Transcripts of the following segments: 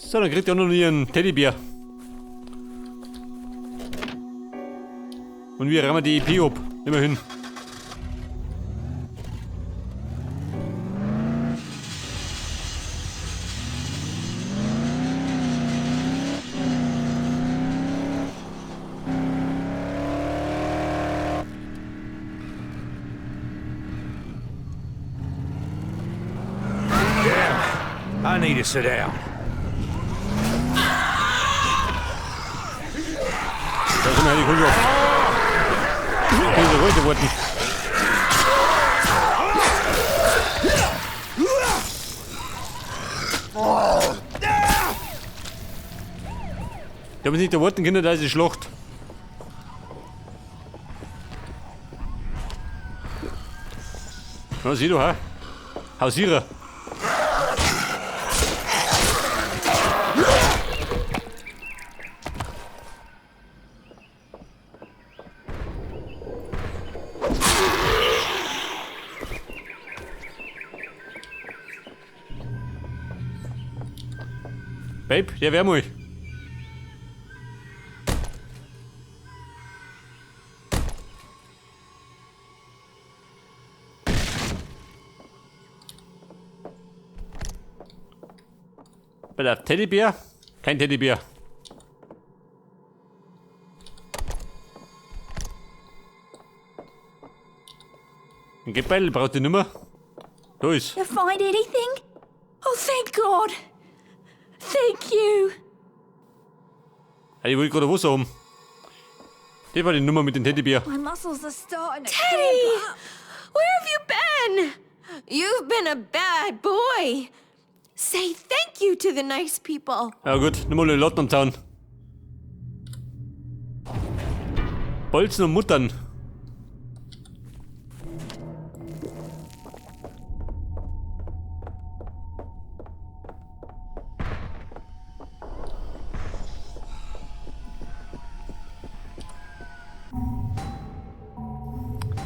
So, dann kriegt ihr auch noch ihren Teddybär. Und wir rammen die EP ab. Immerhin. I need to sit down. Da sind wir die Kundschaft. Diese ruhig geworden. Die haben nicht erwarten können, da ist die Schlacht. Na, sieh du, ha? Hausierer. Babe, der wär mal. Bei der Teddybär? Kein Teddybär. Ein Geldbeutel braucht die nimmer. Da ist. You find anything? Oh, thank God. Thank you. Ja, ich wollte gerade Wasser haben. Das war die Nummer mit dem Teddybär. My muscles are starting to Teddy! cramp up. Where have you been? You've been a bad boy. Say thank you to the nice people. Ja gut, nimm mal die Latten am Zaun. Bolzen und Muttern.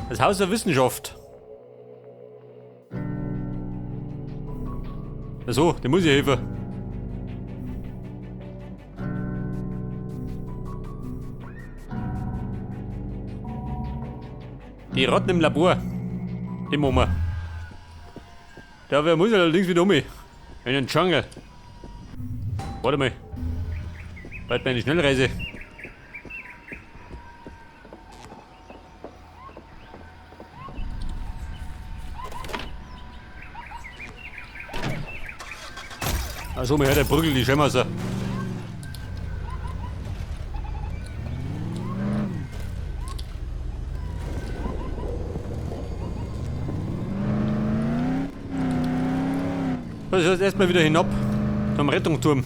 Das Haus der Wissenschaft. Ach so, dem muss ich helfen. Die Ratten im Labor. Die machen wir. Da muss ich allerdings wieder um. In den Dschungel. Warte mal. Bald meine Schnellreise. Also, mir hört der Brügel die Schemmerser. So, ich jetzt erstmal wieder hinab zum Rettungsturm.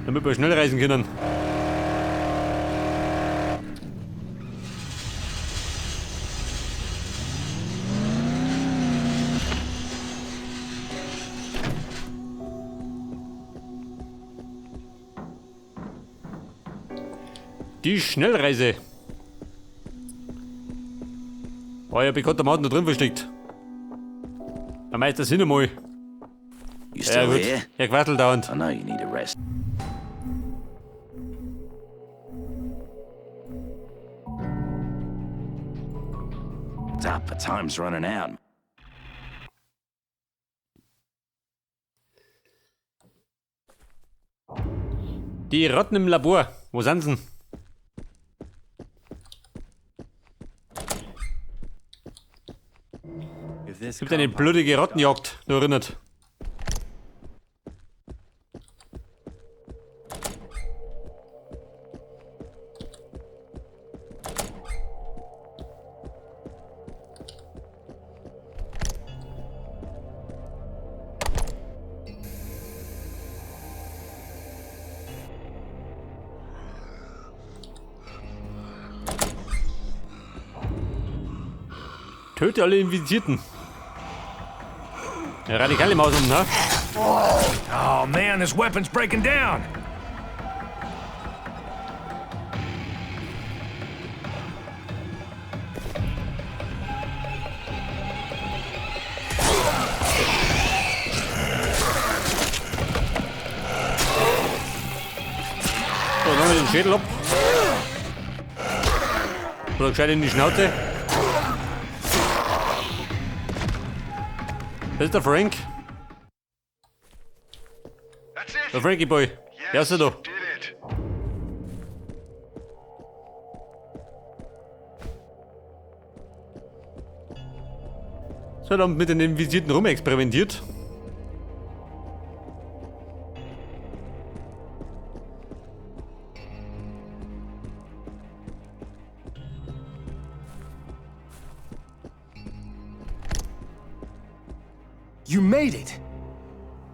Damit wir schnell reisen können. Die Schnellreise. War ja bekannter Mann da drin versteckt. Am meisten Sinn einmal. You Ja still gut, here? er quattelt dauernd. I know you need a rest. Up, but time's running out. Die Ratten im Labor. Wo sind sie denn? Es gibt eine blutige Rattenjagd, du erinnert. Töte alle Infizierten. Ja, radikale Maus um, ne? Oh man, this weapon's breaking down. den Schädel ab. Oder gescheit in die Schnauze. Das ist der Frank. Der Frankie Boy. Wer ist er da? So, dann mit den Invisierten rumexperimentiert. You made it!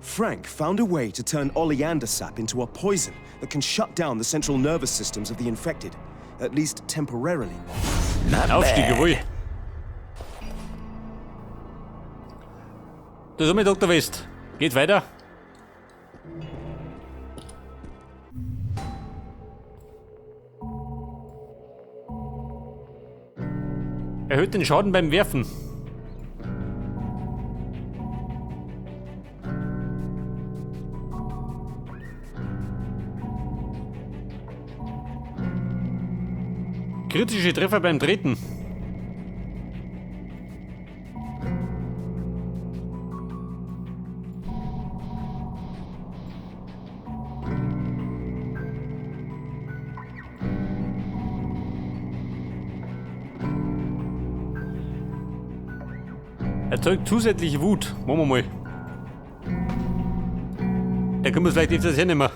Frank found a way to turn oleander sap into a poison that can shut down the central nervous systems of the infected, at least temporarily. Not Aufstieg, bad. jawohl. Das ist Dr. West. Geht weiter. Erhöht den Schaden beim Werfen. Kritische Treffer beim Treten. Erzeugt zusätzliche Wut. Machen wir mal. Da können wir es vielleicht öfters hernehmen.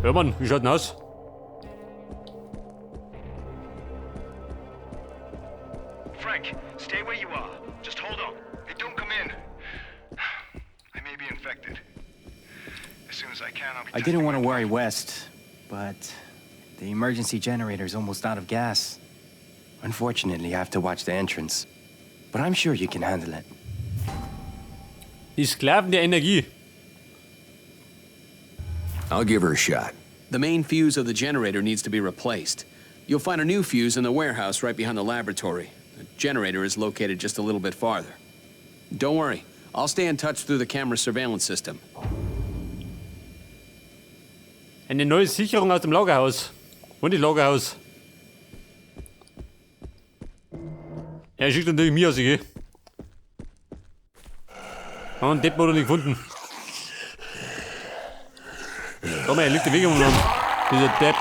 Ja Mann, wie schaut denn aus? Frank, stay where you are. Just hold on. Hey, don't come in. I may be infected. As soon as I can, I'll be I didn't want to worry West, but the emergency generator's almost out of gas. Unfortunately, I have to watch the entrance. But I'm sure you can handle it. Die Sklaven der Energie. I'll give her a shot. The main fuse of the generator needs to be replaced. You'll find a new fuse in the warehouse right behind the laboratory. The generator is located just a little bit farther. Don't worry, I'll stay in touch through the camera surveillance system. Eine neue Sicherung aus dem Lagerhaus. Und das Lagerhaus. Er schickt natürlich mir aus, okay? Und Depp wurde nicht gefunden. Komm her, liegt der Weg umeinander. Dieser Depp.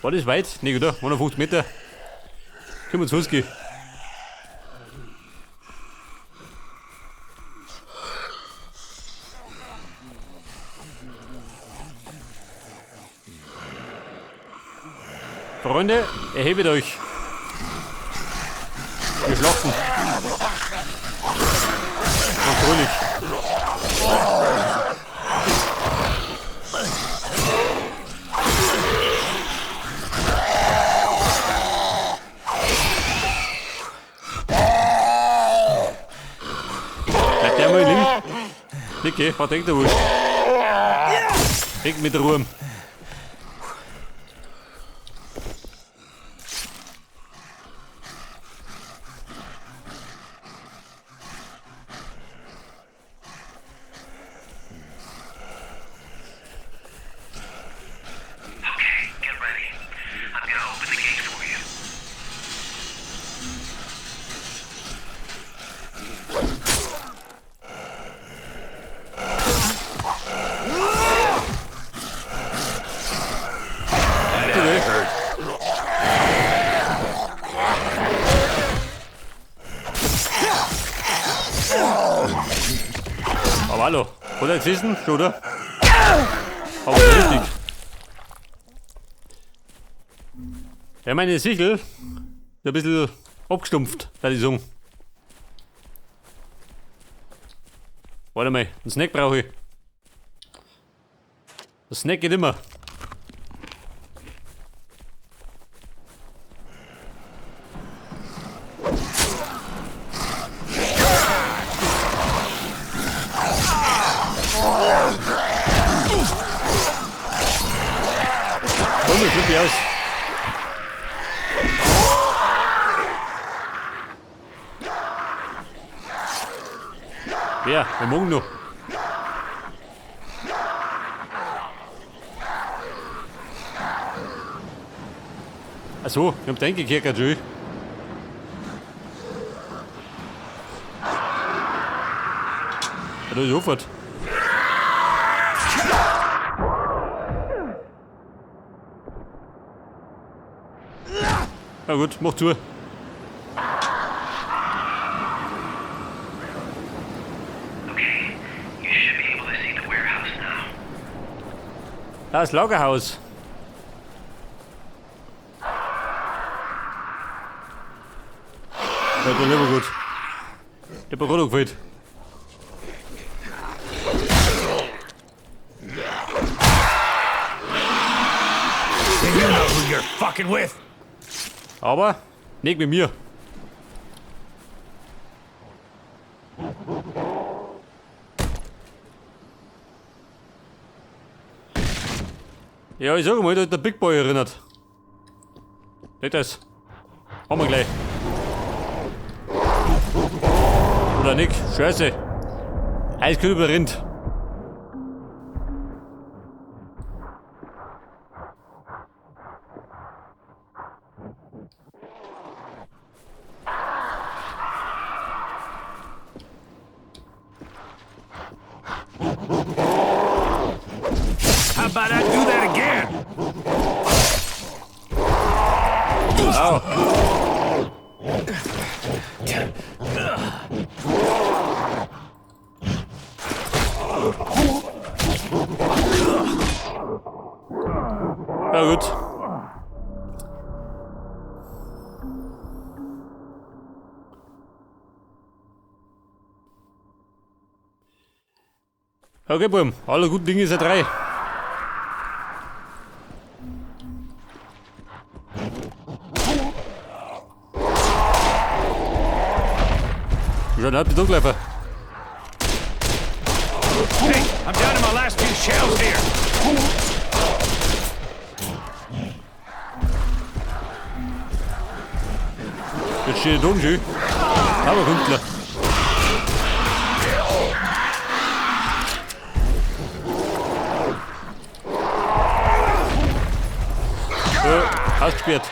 War das weit? Nee, oder? 150 Meter. Können wir zu Fuß gehen. Freunde, erhebet euch. Wir schlachten. Natürlich. Bleibt der mal liegen. Okay, verdeckt der Wurst. Weg mit der Ruhe. Aber hallo, hat er gesessen? Schon, oder? Aber richtig. Ja, meine Sichel ist ein bisschen abgestumpft, da die sagen. Warte mal, einen Snack brauche ich. Der Snack geht immer. Komm, ich flippe aus. Wer? Wir morgen noch. Achso, ich hab den gekehrt, schön. Ja, da ist sofort. Na gut, mach zu. Das Lagerhaus. Ja, der lieber gut. Der hat mir gerade gefällt. You know who you're fucking with. Aber nicht mit mir. Ja, ich sag mal, da ist der Big Boy erinnert. Nicht das. Haben wir gleich. Oder nicht? Scheiße. Eiskalt überrinnt. How about I do that again? Au. Ja gut. Okay, Buam. Alle guten Dinge sind drei. Schon halb durchlaufen. Hey, I'm down to my last few shells here. Jetzt steht der schön. Aber Künstler. Ausgesperrt.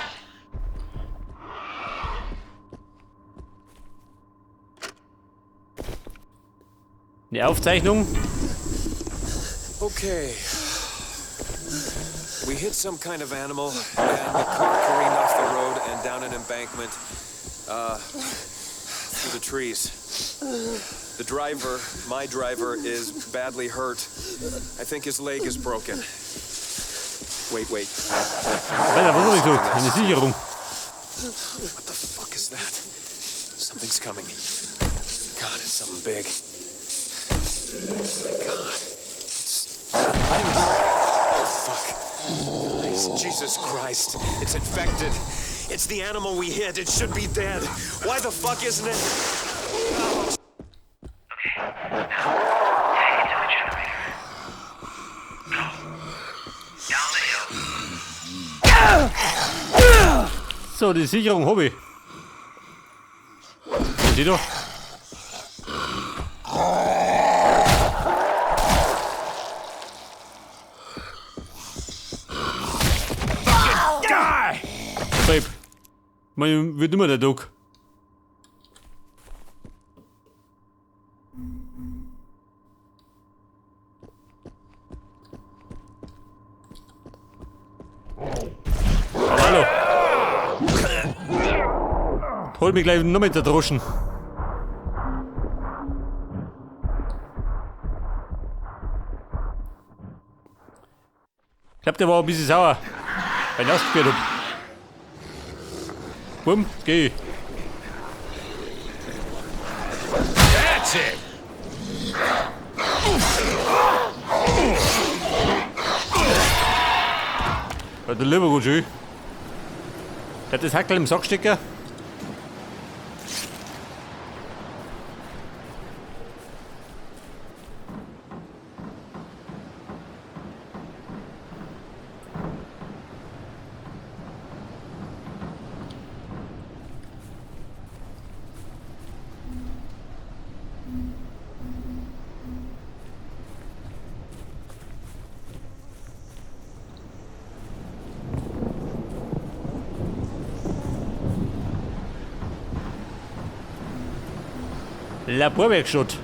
Eine Aufzeichnung. Okay. We hit some kind of animal, and the car careened off the road and down an embankment, through the trees. The driver, my driver, is badly hurt. I think his leg is broken. Wait, wait. Alter, was hab ich gesagt? Eine Sicherung. What the fuck is that? Something's coming. God, it's something big. Oh my God. It's... Oh, fuck. Jesus Christ. It's infected. It's the animal we hit. It should be dead. Why the fuck isn't it? Okay, now, take it to the generator. Go. Down the hill. So, die Sicherung hab ich. Sieh doch. Babe. Man wird immer der Dog. Aber hallo. Hol mich gleich noch mit der Droschen. Ich glaub, der war ein bisschen sauer, weil ich ausgesperrt hab. Bumm, geh. That's it. Ja, der lieber gut schön. Der hat das Hackel im Sack stecken. Laborwerkstatt.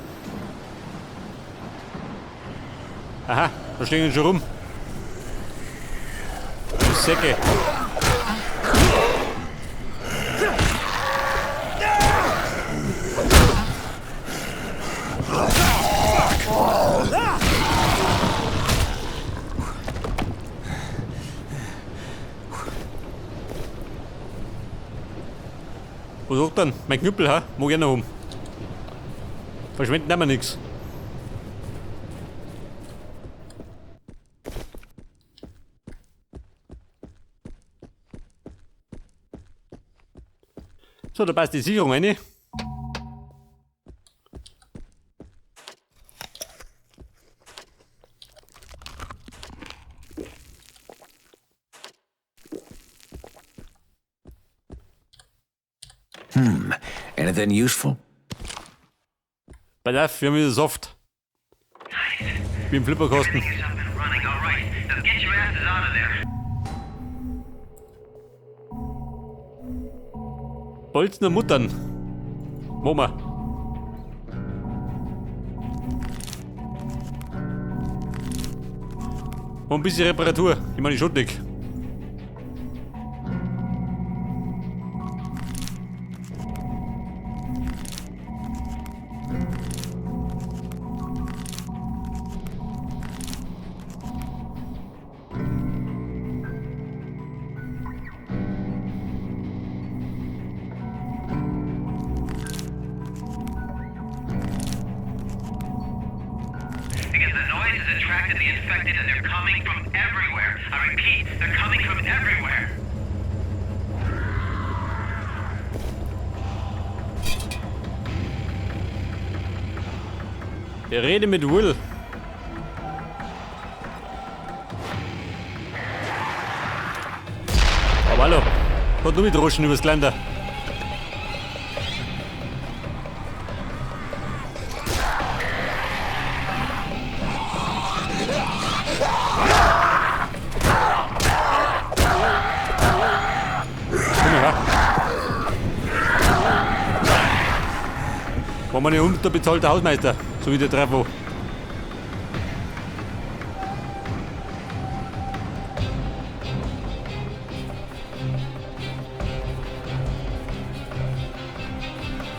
Aha, da stehen sie schon rum. Die Säcke. Was sagt dann? Mein Knüppel, ha? Mag ich noch haben. Verschwenden wir nix. So, da passt die Sicherung rein. Anything useful? Pass auf, wir haben wieder Soft. Wie im Flipperkasten. Bolzen und Muttern. Mama. Und ein bisschen Reparatur. Ich meine, ich dick. Because the noise has attracted the infected and they're coming from everywhere. I repeat, they're coming from everywhere. Rede mit Will. Aber hallo. Hat nur mit Rutschen übers Geländer. Komm her. War meine unterbezahlte Hausmeister, so wie der Treffer.